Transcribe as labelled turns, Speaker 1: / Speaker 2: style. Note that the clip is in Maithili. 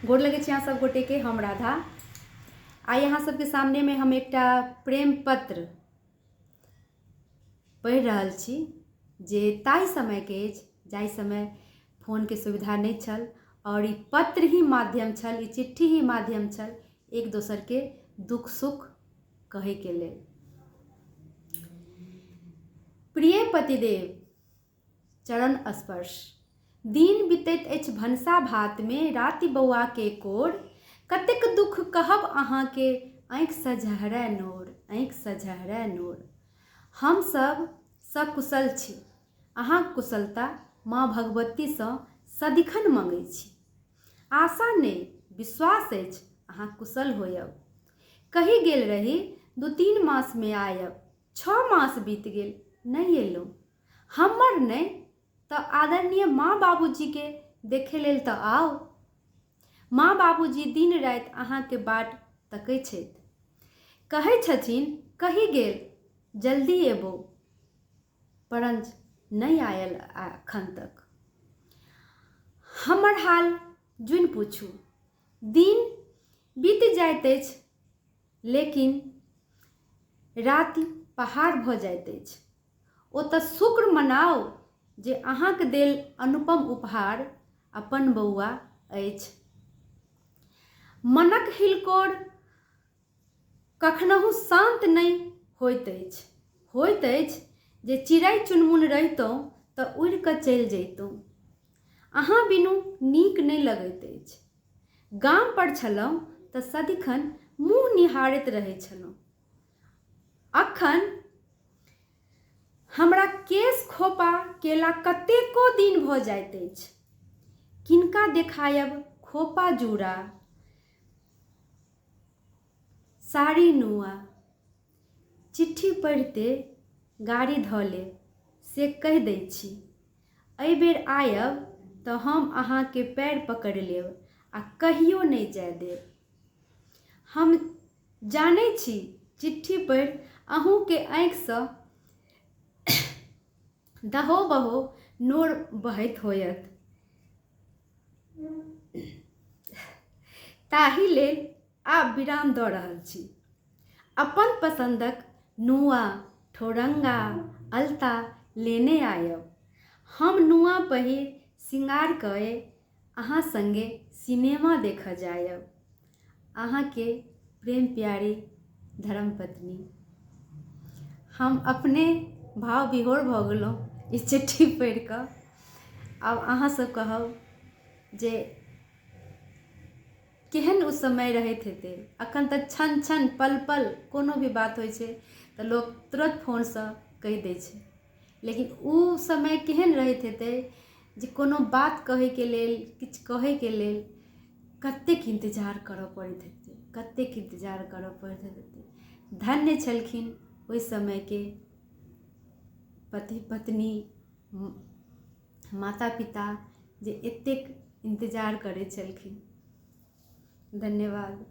Speaker 1: गोर लगै छी अहाँ सब गोटेके। हम राधा। आइ अहाँ सबके सामनेमे हम एकटा प्रेम पत्र पढ़ि रहल छी जे ताहि समयके अछि जाहि समय फोनके सुविधा नहि छल आओर ई पत्र ही माध्यम छल, ई चिट्ठी ही माध्यम छल एक दोसरके दुःख सुख कहैके लेल। प्रिय पतिदेव, चरण स्पर्श। दिन बितैत अछि भनसा भातमे, राति बौआके कोर। कतेक दुःख कहब अहाँके, आँखिसँ झहरय नोर, आँखिसँ झहरय नोर। हम सब सकुशल छी, अहाँक कुशलता माँ भगवतीसँ सदिखन मँगै छी। आशा नहि, विश्वास अछि अहाँ कुशल होयब। कहि गेल रही 2-3 मासमे आयब, 6 मास बीत गेल, नहि एलहुँ। हमर नहि तऽ आदरणीय माँ बाबूजीके देखै लेल तऽ आउ। माँ बाबूजी दिन राति अहाँके बाट तकै छथि। कहै छथिन कहि गेल जल्दी एबौ, परञ्च नहि आयल एखन तक। हमर हाल जुनि पूछू। दिन बीति जाइत अछि लेकिन राति पहाड़ भऽ जाइत अछि। ओ तऽ शुक्र मनाउ जे अहाँक देल अनुपम उपहार अपन बौआ अछि। मनक हिलकोर कखनहुँ शान्त नहि होइत अछि। होइत अछि जे चिड़ै चुनमुन रहितहुँ तऽ उड़ि कऽ चलि जइतहुँ। अहाँ बिनु नीक नहि लगैत अछि। गाम पर छलहुँ तऽ सदिखन मुँह निहारैत रहैत छलहुँ। अखन हमरा केश खोपा केला कतेको दिन भऽ जाइत अछि। किनका देखायब खोपा जूड़ा, साड़ी नुआ। चिट्ठी पढ़िते गाड़ी धऽ लेब से कहि दैत छी। एहि बेर आयब तऽ हम अहाँके पैर पकड़ि लेब आ कहियो नहि जाय देब। हम जानै छी चिट्ठी पढ़ि अहूँके आँखिसँ दहो-बहो नोर बहैत होयत। ताहि लेल आब विराम दऽ रहल छी। अपन पसन्दक नुआ, ठोरंगा, अलता लेने आयब। हम नुआ पहिर सिंगार कए अहाँ संगे सिनेमा देखऽ जायब। अहाँके प्रेम प्यारी धर्मपत्नी। हम अपने भाव विभोर भऽ गेलहुँ ई चिट्ठी पढ़ि कऽ। आब अहाँ सब कहब जे केहन ओ समय रहैत हेतै। अखन तऽ क्षण क्षण पल पल कोनो भी बात होइ छै तऽ लोक तुरत फोनसँ कहि दै छै, लेकिन ओ समय केहन रहैत हेतै जे कोनो बात कहैके लेल, किछु कहैके लेल कतेक इन्तजार करऽ पड़ैत हेतै, कतेक इन्तजार करऽ पड़ैत हेतै। धन्य छलखिन ओहि समयके पति पत्नी, माता पिता जे एतेक इन्तजार करै छलखिन। धन्यवाद।